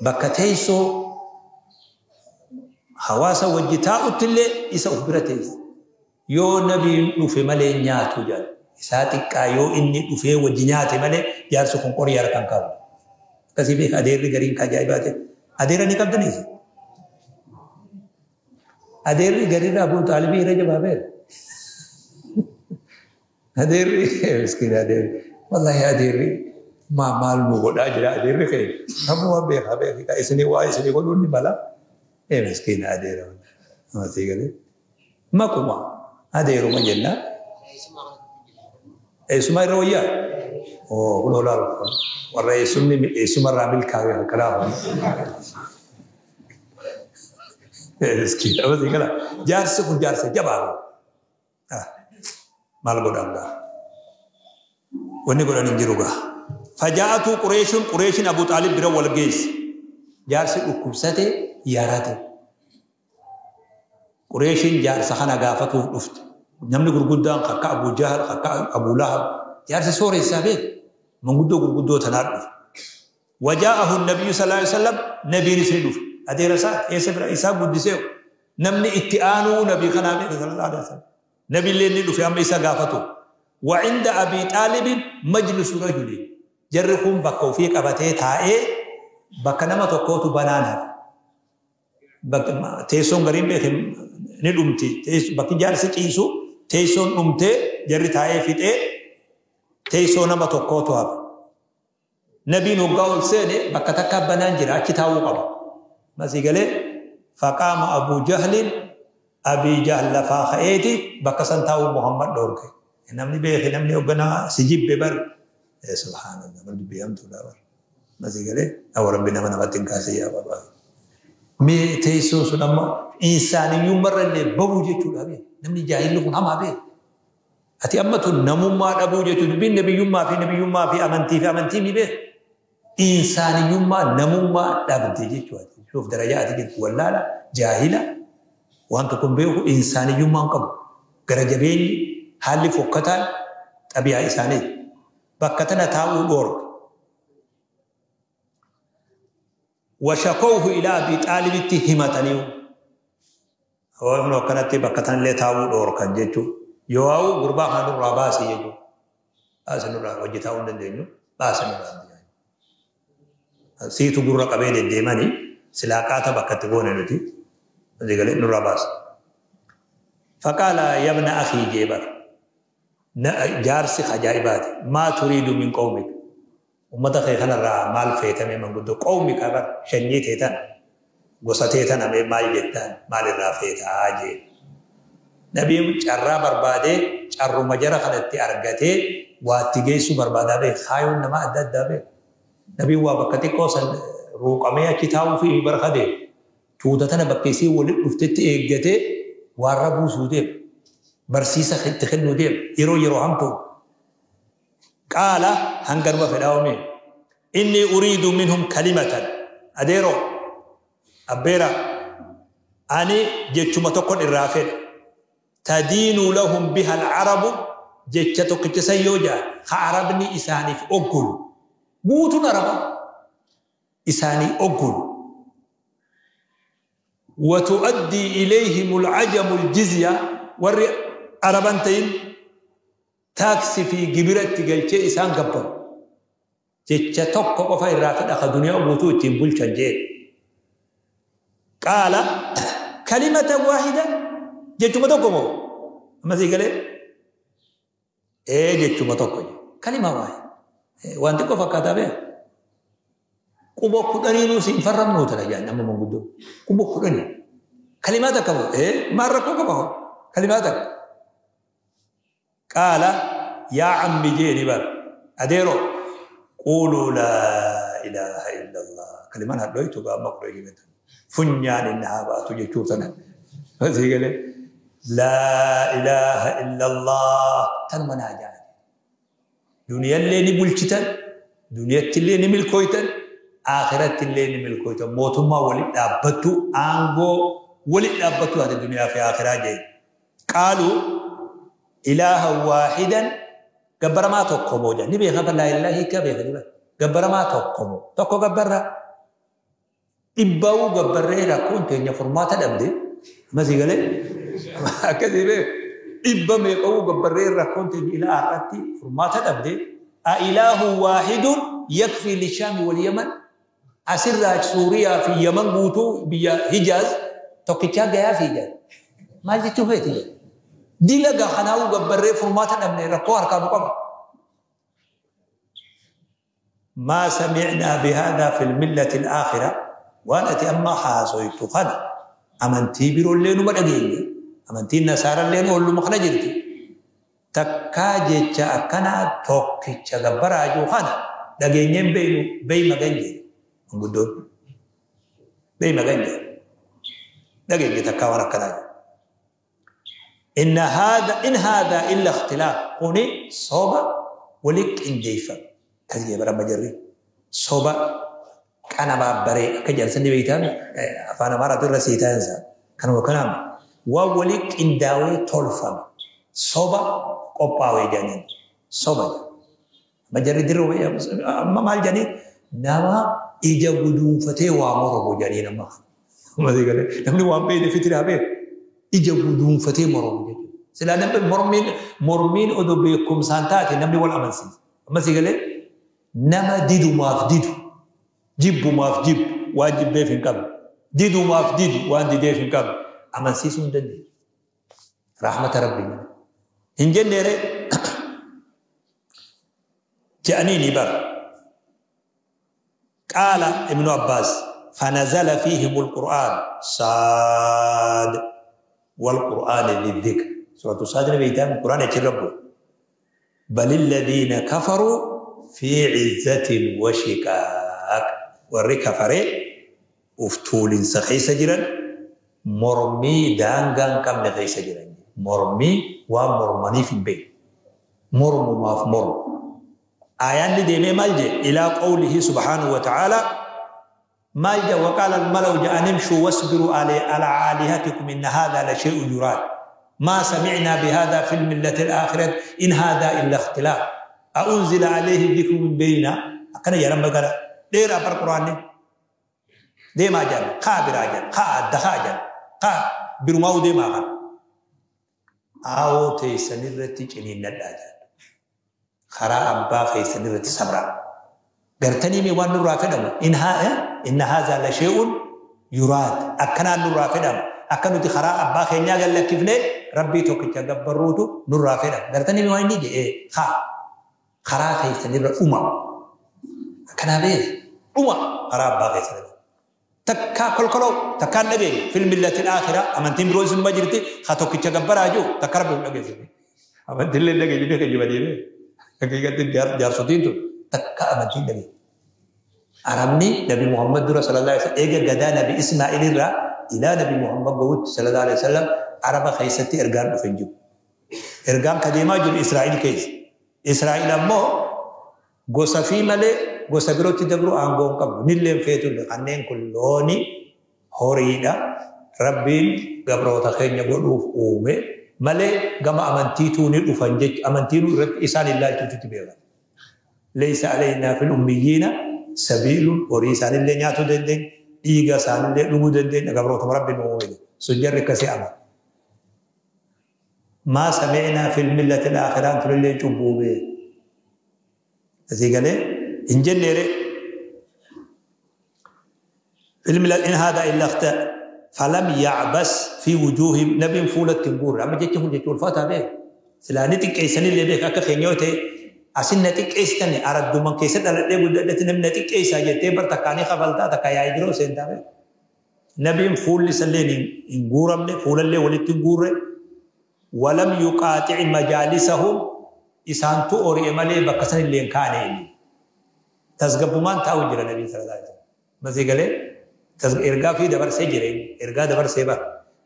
Bakka teessoo hawaasa wajji taa'uttillee isa of bira teessa. Yoo nabiin dhufe malee nyaatu jedha. Isaa xiqqaa yoo inni dhufee wajji nyaate malee jaarsi kun qorii harkaan kaa'u. Akkasii beeka adeerri gariin ka ajaa'ibaa ta'e. Adeera ni qabdaniis. Adeerri gariirraa Abuu Xaalibii irra jabaa beeka. Adeerri miskiin adeerri. Wallaahi adeerri maa maal nu godhaa jira adeerri keenya. Namuma beekaa beekaa isinii waa isinii godhuun ni mala. Ee miskiin adeera. Masii galee. Maquma adeeruma jenna. Eessumaa irra wayyaa? Oo kun olaal warra eessumni eessumarraa milkaa'e akkanaa kun. Miskiin masii gala. Jaarsi kun jaarsa jabaa. Maal godhan gaa? Wanni godhan hin jiru gaa. Fajaa'atu Qureeshuun Qureeshiin Abu Xaalib bira wal geesse. Jaarsi dhukkubsate yarate. Qureeshiin jaarsa kana gaafatuuf dhufte. Namni gurguddaan akka Abu Jahal, akka Abu Lahab. Jaarsi sooressaa beeku. Manguddoo gurguddoo tanaa dhufe. Wajaa'ahu nabiyyu sallallahu alaihi wasallam nabiinis ni dhufe. Adeera isaa eessa bira isaa guddisee namni itti aanuu nabii kanaa beeka sallallahu alaihi wasallam. Nabiillee ni dhufe amma isa gaafatu. Wa inda Abi Xaalibin majlisu rajuli. Jarri kun bakka ofii qabatee taa'ee bakka nama tokkootu banaan hafe. Teessoon gariin beeke ni dhumti. Bakki jaarsi ciisu teessoon dhumtee jarri taa'ee fixee teessoo nama tokkootu hafe. Nabiin hoggaa ol seene bakka takka banaan jira achi taa'uu qaba. Masii galee faqaama Abu Jahlin Abii Jahl lafaa ka'eeti bakka san taa'uu Muhammad dhoorke. Namni beeke namni hogganaa si jibbe bar. Subhaanallah bar dubbii hamtuudha bar. Masii galee awwa rabbi nama namatti hin kaasin yaa baabaa. Mee teessoon sun amma insaaniyyummarra illee bahuu jechuudha beek. Namni jaahilli kun hamaa beek. Ati amma tun namummaa dhabuu jechuun dubbiin nabiyyummaa fi nabiyyummaa fi amantii fi amantii ni beek. Insaaniyyummaa namummaa dhabde jechuudha. Jechuuf darajaa ati jirtu wallaala jaahila waan tokko hin beeku insaaniyyummaa hin qabu. Gara jabeenyi haalli fokkataan xabi'aa isaaniiti. Bakka tana taa'uu dhoorke. Washakowhu ilaa Abii Xaalibitti himataniiru. Kun akkanatti bakka tanallee taa'uu dhoorkan jechuudha. Yoo haa'u gurbaa kana nurraa baasi jechuudha. Baasi nurraa hojii taa'uu hin dandeenyu. Baasi nurraa. Siitu gurra qabee deddeemanii silaa qaata bakka itti goone nuti. Galee nurraa baasi. Faqaala yabna akhii jeebar. Jaarsi ajaa'ibaati. Maa turiidu min qawmik. Ummata kee kanarraa maal feetame manguddoo qawmika bar shanyii tee tana gosa tee tana mee maal jettaan maal irraa feetaa jeen. Nabiin carraa barbaadee carruma jara kanatti argatee waa itti geessuu barbaadaa beeka. Kaayoon namaa adda addaa beeka. Nabiin waa bakka xiqqoo san ruuqamee achi taa'uu fi barka deema. Tuuta tana bakka isiin walitti dhuftetti eeggatee waarra buusuu deema. Barsiisa itti kennuu deema. Yeroo yeroo hamtuu. Qaala hanganuma fedhaa omee. Inni uriidu minhum kalimatan. Adeeroo abbeera ani jechuma tokkon irraa fedha. Tadiinu lahum biha al-arabu jecha tokkicha san yoo jaan ka arabni isaaniif oggolu. Guutuun araba isaanii oggolu. Watu'addii ilayhim al-ajamu al-jizya warri araban ta'in taaksii fi gibira itti galchee isaan gabbaru. Jecha tokko qofa irraa fedha ka duniyaa guutuu ittiin bulchan jeen. Qaala kalimatan waahida jechuma tokko moo? Amma sii galee? Ee jechuma tokko. Kalima waahida. Waan xiqqoo fakkaataa bee? Quba kudhaniinuu siin farramnuu tana jaan amma manguddoo. Quba kudhanii. Kalimaa takka moo? Ee maal rakkoo qaba hoo? Kalimaa takka. Qaala yaa ammi jeeni bar. Adeeroo quuluu laa ilaaha illallah. Kalimaan hadhooytu gaa amma Qureeshii beektan. Funyaan inni haa baatu jechuu tana. Asii galee laa ilaaha illallah tanuma naa jaa. Duniyallee ni bulchitan, duniyattillee ni milkooytan, akhirattillee ni milkooytan. Mootummaa walitti dhaabbattu, aangoo walitti dhaabbattu ati duniyaa fi akhiraa jee. Qaaluu ilaaha waahidan gabbaramaa tokko moo jedhan. Ni beeka laa ilaaha hiikaa beeka ni beeka. Gabbaramaa tokko moo tokko gabbarra. Dhibbaa'uu gabbarree rakkoon teenya furmaata dhabde masii galee akkasii bee dhibba meeqa'uu gabbarree rakkoon teenya ilaa har'atti furmaata dhabde. أإله واحد يكفي للشام واليمن أسر سوريا في يمن قوتو بيا حجاز توكيتشا جايا في حجاز ما جيتو فيتي دي لقى خناو قبري فرماتا نبني ركو أركانو قبر ما سمعنا بهذا في الملة الآخرة وأنا أما حاسويتو خنا أمنتي بيرو اللين وما أمنتي النصارى اللين ولا مخنا جرتي takkaa jecha akkanaa tokkicha gabbaraa jiru kana dhageenyeen beeynu beey magan jedhe gunguddoon beey magan jedhe dhageenye takkaa waan akkanaa jedhe. إن هذا إلا اختلاف kuni soba walitti qindeeffame kasii bara majarri soba qana baabbaree akka jaalsanni beeytaan afaan amaaraatu irra siitaansa kanuma kanaam waan walitti qindaawee tolfame soba qophaa'ee jedhaniin soba majarri dirree amma maal jedhanii nama ija guduunfatee waa moromu jedhanii nama namni waan beekne fitiraa beeku ija guduunfatee moromu jechuudha. Silaa namni mormiin odoo beekumsaan taate namni wal amansiisa. Ammasii galee nama didumaaf didu jibbumaaf jibbu waan jibbeef hin qabne didumaaf didu waan dideef hin qabne amansiisuu hin dandeenye. Rahmata Rabbii. Hin jenneere je'anii ni bara. Qaala Ibnu Abbaas فنزل فيهم القرآن صاد والقرآن للذكر سورة صاد بيتام القرآن يتربوا بل الذين كفروا في عزة وشقاق وري كفري افتول سخيس جرا مرمي دانغان كم نخيس جرا مرمي ومرمني في البيت مرم ما في مرم آيان دي مالجي إلى قوله سبحانه وتعالى مالجا وقال الملأ جاء نمشوا واصبروا على آلهتكم إن هذا لشيء يراد ما سمعنا بهذا في الملة الآخرة إن هذا إلا اختلاف أنزل عليه الذكر من بيننا أكن يا رب قال دير أبر القرآن دي ما جان خابر جان خا دخا جان خا برماو دي ما خا أو تيسنرتي جنين نداجان خرا أبا خيسنرتي صبرا قرتني مي وان نورا فدم إن هذا لشيء يراد أكنا نورا فدم أكنو تخرا أبا خينيا قال لك كيفني ربي توكي تجبروتو نورا فدم قرتني مي وان نيجي إيه خا خرا خيسنر أمم أكنا بيه أمم خرا أبا خيسنر تكا كل كلو تكا نبي في الملة الآخرة أمنتين بروز مجرتي خاتوكي تجبراجو تكرب نبي أمنتين اللي نجي نجي نجي بدي حقيقة جار صوتين تو تكا أمنتين نبي أرمني نبي محمد صلى الله عليه وسلم إيجا غدا نبي إسماعيل را إلى نبي محمد بود صلى الله عليه وسلم عرب خيستي إرجان بفنجو إرجان كديما جل إسرائيل كيس إسرائيل أمو غوسفي ملي غوسبروتي دبرو أنغون قبل نلم فيتو لقنين كلوني هوريدا ربي قبرو تخين يقولوف أومي ملي قام أمنتيتو نلو فنجج أمنتينو رب إسان الله تتبيغا ليس علينا في الأميين سبيل وريسان اللي نياتو دندن إيغا سان اللي لغو دندن قبرو رب المؤمنين سجر كسي أما ما سمعنا في الملة الآخرة أنتم اللي جبوا به زي قال إن جنيري في الملة إن هذا إلا اخطاء فلم يعبس في وجوههم نبي فولة تنقول أما جيتهم جيتوا الفاتحة به سلانتك كيسن اللي بك أكا خينيوتي أسن نتك كيستني أرد من كيسن على اللي قلت نتك كيسا جيتي برتكاني خبلتا تكايا يجرو سنتا به نبي فول لسلين إنقورم فول اللي ولد تنقور ولم يقاطع مجالسهم إسانتو أوري مالي بكسن اللي كان إلي تزغبمان تاوجر النبي صلى الله عليه وسلم مزي قال إرجع في دبر سجرين إرجع دبر سبا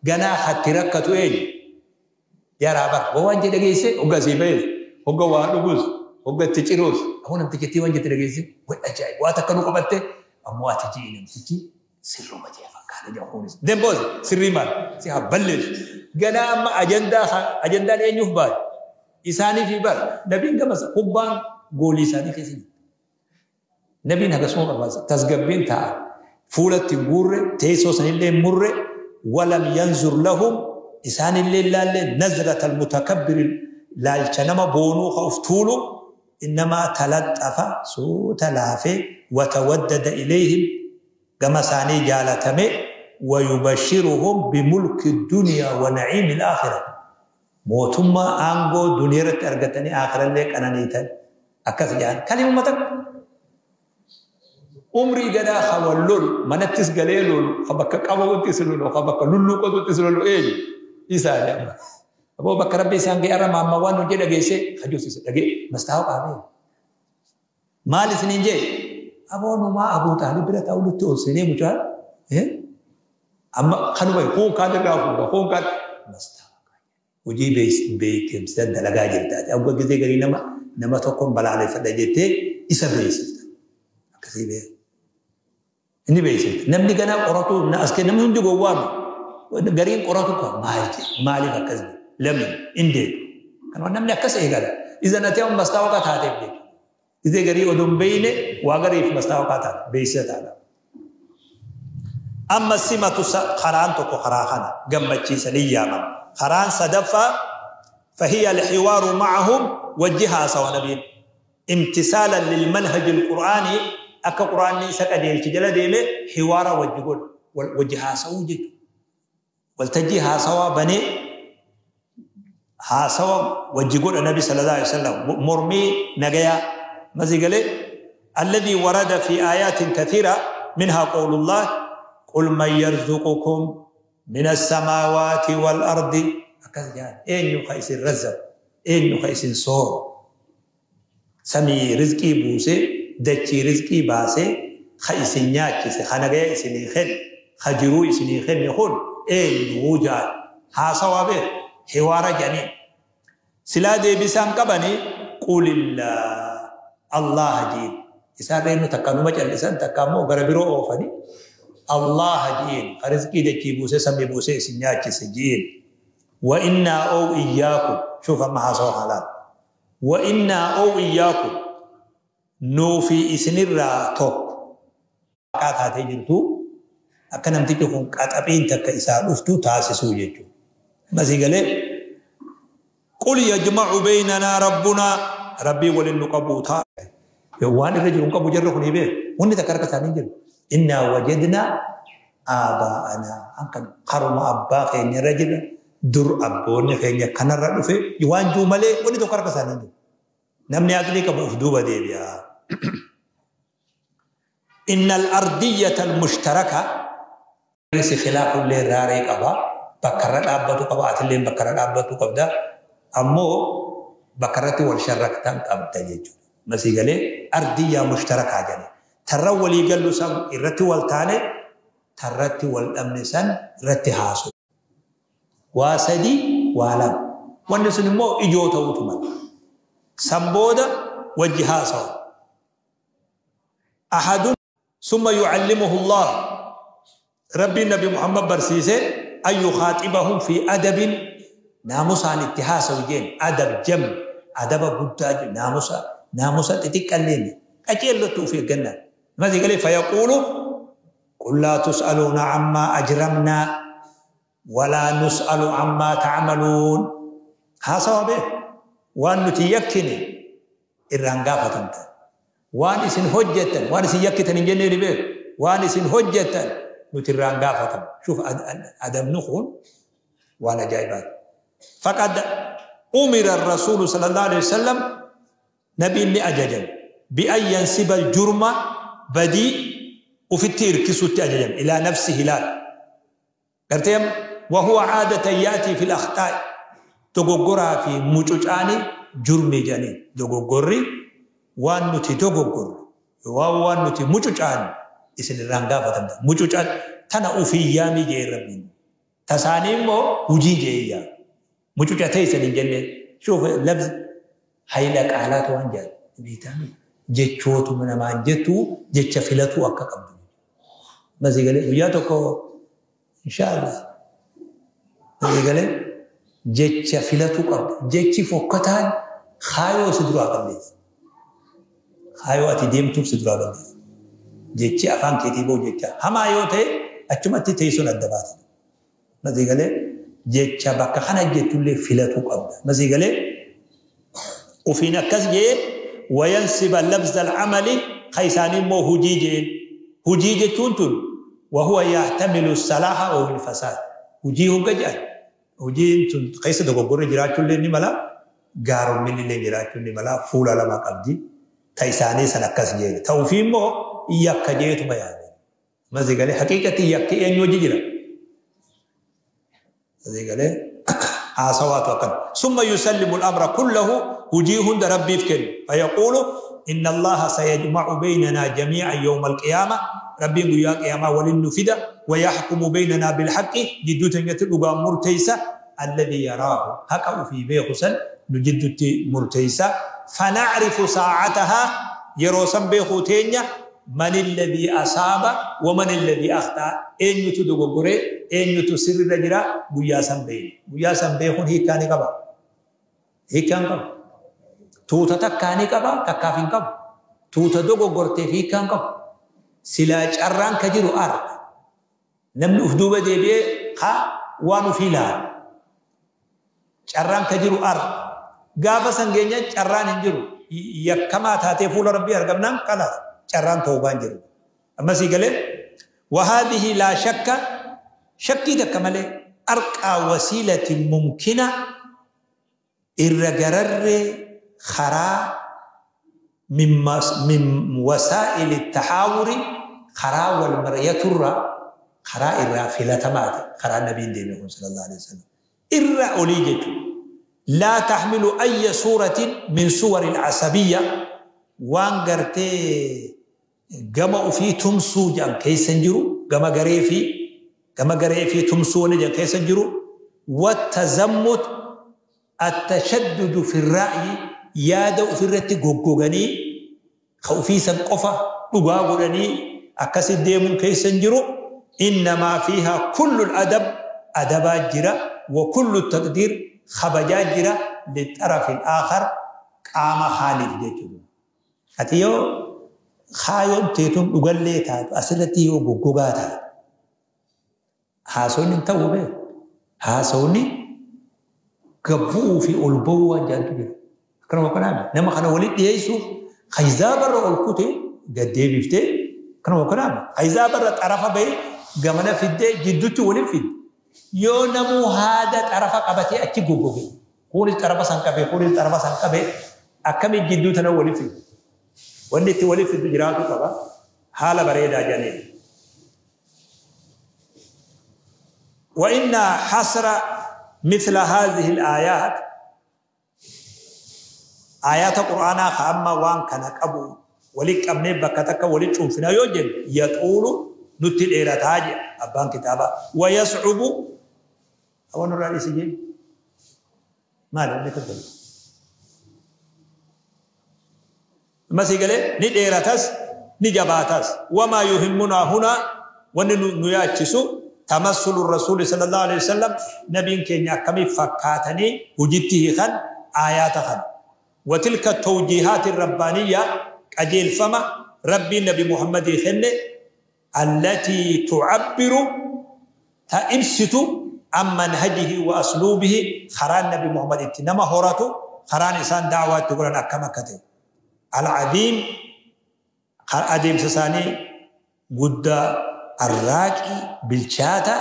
جنا خطيرك كتوين يا رابع هو أنت دقيسة هو سيبيز هو وانوس هو تجيروس هو نم تجتي وانت دقيسة وأجاي واتكلم قبته أموات تجي نم تجي سر ما جاء فكان جاهونس دمبوز سري مال سيها بلش جنا أما أجندا أجندا لين يفبال إساني في بال نبي كم حبان قولي إساني كيسين نبي نهجسمو برباز تزغبين تا Fuulatti hin guurre, teessoo sanillee hin murre, walam yanzur lahum isaanillee laalle nazrata almutakabbir laalcha nama boonuu ka uf tuulu innamaa talaxxafa suuta laafee watawaddada ilayhim gama isaanii jaalatame wayubashiruhum bimulki dunyaa wa na'iimi alaakhira mootummaa aangoo duniyaa irratti argatanii aakhirallee qananiitan akkas jedhan kalimuma takka umrii gadaa ka wal lolu manattis galee lolu ka bakka qabamuttis lolu ka bakka lulluuqatuttis lolu eenyu isaa jedhama. Aboo bakka rabbi isaan ga'e irra maamma waan hojii dhageessee hajuusise dhagee mastaawa qaabee. Maal isiniin jee aboo numaa Abuu Xaalib bira taa'u nutti ol seenee mucaa amma kanuma kuun kaan irraa fuudha kuun kaan mastaawa hojii beekumsa dalagaa jirtaati. Awwa gisee garii nama tokkoon balaaleffadha jettee isa beeksifta. Akkasii beeku. Inni beeksifta. Namni ganaa qoratu as namni hundi gowwaamu. Gariin qoratu kan maal jedhe maaliif akkas jedhe lamni hin deebi. Kanuma namni akkas eegala. Isa nati amma mastaawoqaa taateef jechuudha. Gisee garii odoo hin beeyne waa gariif mastaawoqaa taate beeksisa taata. Amma simatu karaan tokko karaa kana gammachiisanii yaamama. Karaan sadaffaa فهي الحوار معهم وجهها سوا نبي امتثالا للمنهج القرآني أكا قرآني سكديل تجلا ديمه حوار وجهه وجهها سوا جد والتجيها سوا بني ها سوا وجهه النبي صلى الله عليه وسلم مرمي نجيا مزيقلي الذي ورد في آيات كثيرة منها قول الله قل من يرزقكم من السماوات والأرض eenyu ka isin razzaqu eenyu ka isin sooru samii rizqii buusee dachii rizqii baasee ka isin nyaachise ka nagaya isinii kenne ka jiruu isinii kenne kun eenyu jaal haasawaa beeku hiwaara jedhaniin silaa deebisaan qabanii qulillaa allaha jiin isaan reenu takka numa callisan takka ammoo gara biroo oofanii allaha jiin ka rizqii dachii buusee samii buusee isin nyaachise jiin. وإنا أو إياكم شوف ما حصل حلال وإنا أو إياكم نوفي إسنرا توك قاطع تجرتو أكنم تجكم قاطعين تك إسال أفتو تاسسو يجو بس قال قل يجمع بيننا ربنا ربي وللنقبوتا يوان الرجل نقبو جرخ نيبه وني تكرك ثاني جر إنا وجدنا آباءنا أنك قرم أبا خين رجل dur abboonni keenya kanarra dhufe waan jiru malee wanni tokko harka isaanii jiru. Namni aqlii qabu of duuba deebi'a. Inna al-ardiyyata al-mushtaraka si khilaafullee raaree qaba bakkarra dhaabbatu qaba atillee bakkarra dhaabbatu qabda ammoo bakkarratti wal sharraktan qabda jechuudha. Masii galee ardiyyaa mushtarakaa jedhama. Tarra walii gallu san irratti wal taane tarratti wal dhabne san irratti haasu. Waa sadii waa lama wanni sun immoo ijoo ta'utu mala san booda wajji haasawa ahadun summa yucallimuhu allah rabbiin nabi muhammad barsiise an yukaaxibahum fi adabin naamusaan itti haasawu jeen adab jam adaba guddaa jedhu naamusa naamusa xixiqqalleen qaceellottu uf eeggannaan masii galee fayaquulu qul laa tus'aluuna ammaa ajramnaa ولا نسأل عما تعملون هاسوا به وان نتيكني الرنقافة انت وان اسن حجة وان اسن يكتن جنة به وان اسن حجة نترنقافة شوف أدم نخون وانا جايبات فقد أمر الرسول صلى الله عليه وسلم نبي لأججل بأن ينسب الجرم بدي وفي التير كسوت أججل إلى نفسه لا قرتيم وهو عادة يأتي في الأخطاء تغغرا في مچوچاني جرمي جاني تغغري وان نتي تغغر وان نتي مچوچاني اسن رانغا فتم مچوچان تنا اوفي يامي جي ربي تساني مو وجي جي يا مچوچا تيسن جنة شوف لفظ هيلا قالات وان جال بيتامي جچوتو من ما جتو جچ فلتو اكا قبدو مزي قال ويا توكو إن شاء الله قال جتش فلتو قبل جتش فوقتان خايو سدروا قبل خايو أتديم توب سدروا قبل Jechi afaan keetii bahu jecha hamaa yoo ta'e achumatti teessoon adda baata. Masii galee jecha bakka kana jettullee filatuu qabda. Masii galee ofiin akkas jee wayansiba labza alcamali ka isaanii immoo hujii jeen. Hujii jechuun tun wahuwa yahtamilu salaaha wa ilfasaad. Hujii hogga jedhan hojiin tun keessa dogoggorri jiraachuullee ni mala, gaaromminni illee jiraachuun ni mala, fuula lama qabdi. Ta isaanii san akkas jeeni. Ta ofii immoo yakka jeetuma yaade. Masii galee haqiiqatti yakki eenyu hojii jira. Masii galee haasawaatu akkana. Summa yusallimu al-amra kullahu, hujii hunda Rabbiif kennu. Fayaquulu inna Allaha sayajma'u baynanaa jamii'an yawma al-qiyaama, Rabbiin guyyaa qiyaamaa waliin nu fida, wa yaxkumu baynanaa bilhaqqi, jidduu teenyatti dhugaan murteessa, alladhii yaraahu, haqa ufii beeku san nu jiddutti murteessa, fanacrifu saa'atahaa, yeroo san beekuu teenya, man alladhii asaaba wa man alladhii akhta'a, eenyutu dogoggoree eenyutu sirrirra jira guyyaa san beekna. Guyyaa san beekuun hiikkaa ni qaba? Hiikkaa hin qabu. Tuuta takkaa ni qaba, takkaaf hin qabu. Tuuta dogoggorteef hiikkaa hin qabu. Silaa carraan ka jiru arra. Namni uf duuba deebi'ee ka waan ufii laalu. Carraan ka jiru arra. Gaafa san geenyaan carraan hin jiru. Yakkamaa taatee fuula Rabbii argamnaan kalaas carraan tawbaa hin jiru. Amma sii galee? Wahaadhihi laa shakka, shakkii takka malee, arqaa wasiilatin mumkina, irra gararree karaa, min wasaa'ili tahaawuri, karaa wal maryaturra karaa irraa filatamaati karaa nabiin deeme kun sallallahu alaihi wasallam irra olii jechuudha. Laa tahmilu ayya suuratin min suwari al-asabiyya, waan gartee gama ofii tumsuu jedhan keessa hin jiru, gama garee fi tumsuu wani jedhan keessa hin jiru, wattazammut attashaddud fi ra'yi, yaada ofirratti goggoganii ka ofii san qofa dhugaa godhanii akkasi deemuun keessa hin jiru. Innamaa fiihaa kullu adab, adabaa jira, wa kullu taqdiir, kabajaa jira, lixarafi aakhar, qaama haaliif jechuudha. Ati yoo kaayoon teetun dhugallee taatu asirratti yoo goggogaa taate haasawni hin ta'u beeku. Haasawni gabbu'uu fi ol ba'uu waan jedhantu jira. Akkanuma kanaa nama kana walitti dhiyeessuuf hayzaabarra ol kute gad deebiftee, akkanuma kanaa hayzaabarra xarafa ba'e gamana fiddee jidduutti waliin fidde. Yoo namuu haada xarafa qabatee achi goggoge, kunis xarafa san qabee kunis xarafa san qabee, akkamitti jidduu tana waliin fidde? Wanni itti waliin fiddu jiraatu qaba. Haala bareedaa jedhanii. وإن حصر مثل هذه الآيات، آيات قرآن خأما وان كان قبو ولي قبني بكتك ولي چونفنا يوجن يطول نتي ديرتا جي أبان كتابا ويصعب أو نور علي سجين مال نكتب ما سيقale ni dheeratas ni jabaatas. وما يهمنا هنا، wanni nu yaachisu، تمثل الرسول صلى الله عليه وسلم، نبيin keenya akkamii fakkaatanii hujitti hiikan aayaata kana، وتلك التوجيهات الربانية، qajeelfama Rabbiin Nabi Muhammadii kenne، التي تعبر، ta ibsitu، عن منهجه وأسلوبه، karaan Nabi Muhammad itti nama horatu, karaan isaan da'waa itti godhan akkam akka ta'e، العظيم، adeemsa isaanii guddaa، الراقي، bilchaata،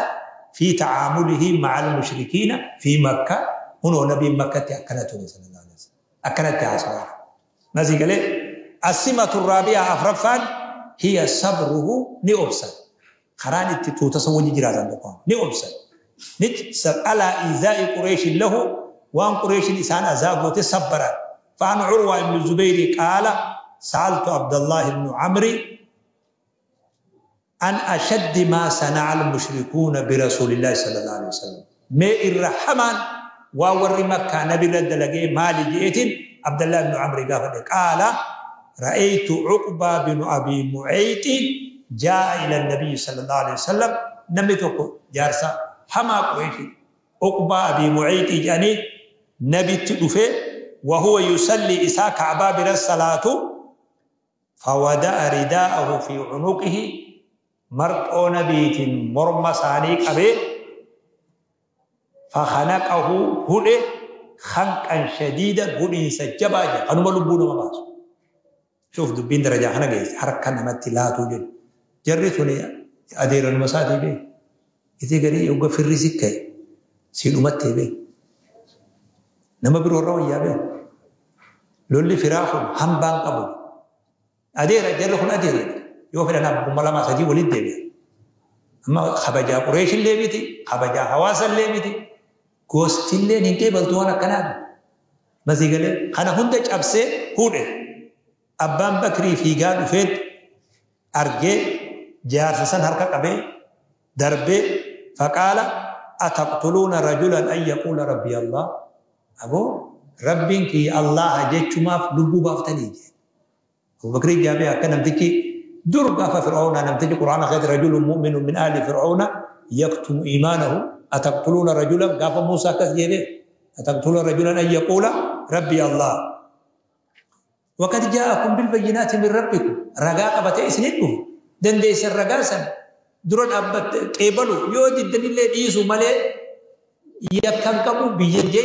في تعامله مع المشركين في مكة. Hunoo nabiin Makkatti akkana ture صلى الله عليه وسلم, akkanatti haasawaa masii galee. السمة الرابعة، afraffaan، هي صبره، ni obsan. Karaan itti tuuta san wajji jiraatan tokko ni obsan ni على إيذاء قريش له، waan Qureeshin isaan azaa goote sabbaran. فعن عروة بن الزبير قال: سألت عبد الله بن عمرو عن أشد ما صنع المشركون برسول الله صلى الله عليه وسلم. ما الرحمن وور مكة نبي رد لقي مالي جئت عبد الله بن عمرو قال: رأيت عقبة بن أبي معيط جاء إلى النبي صلى الله عليه وسلم. نمي tokko jaarsa hamaa Qureeshi Uqbaa Abii Muciixii jedhanii nabitti dhufe، وهو يصلي، isaa Ka'baa bira salaatu. Fawada'a ridaa'ahu fi cunuqihi, marxoo nabiitiin morma isaanii qabee, fakhanaqahu, hudhe, khanqan shadiidan, hudhiinsa jabaa jedha, kanuma lubbuu nama baasu. Shuuf, dubbiin darajaa kana geesse harka namatti laatuu jedhu. Jarri tuni adeeranuma isaatii bee. Isii garii yogga firri si ka'e sii dhumattee bee. Nama biroo irra wayyaa bee. Lolli firaa kun hambaan qabu. Adeera, jarri kun adeera. Yoo fedhan abbuma 2 3 walitti deebi'a. Amma kabajaa Qureeshillee miti, kabajaa hawaasallee miti, gostillee hin qeebaltu waan akkanaati. Masii galee kana hunda cabsee fuudhe. Abbaan Bakrii fiigaa dhufeet argee jaarsa san harka qabee darbee, faqaala ataqtuluuna rajulan an yaquula rabbi Allah, aboo rabbiin kiyya Allaha jechumaaf lubbuu baaftanii jee. Abu Bakrii jaabee akka namtichi dur gaafa Fir'auna, namtichi Qur'aana keessatti rajulun mu'minun min aali Fir'auna yaktumu iimaanahu, ataqtuluuna rajulan, gaafa Muusaa akkas jedhee, ataqtuluuna rajulan an yaquula rabbi Allah waqad jaa'akum bilbayyinaati min rabbikum, ragaa qabatee isinit dhufu dandeessan, ragaa san dura dhaabbatte qeebalu, yoo diddanillee dhiisu malee yakkan qabu biyya.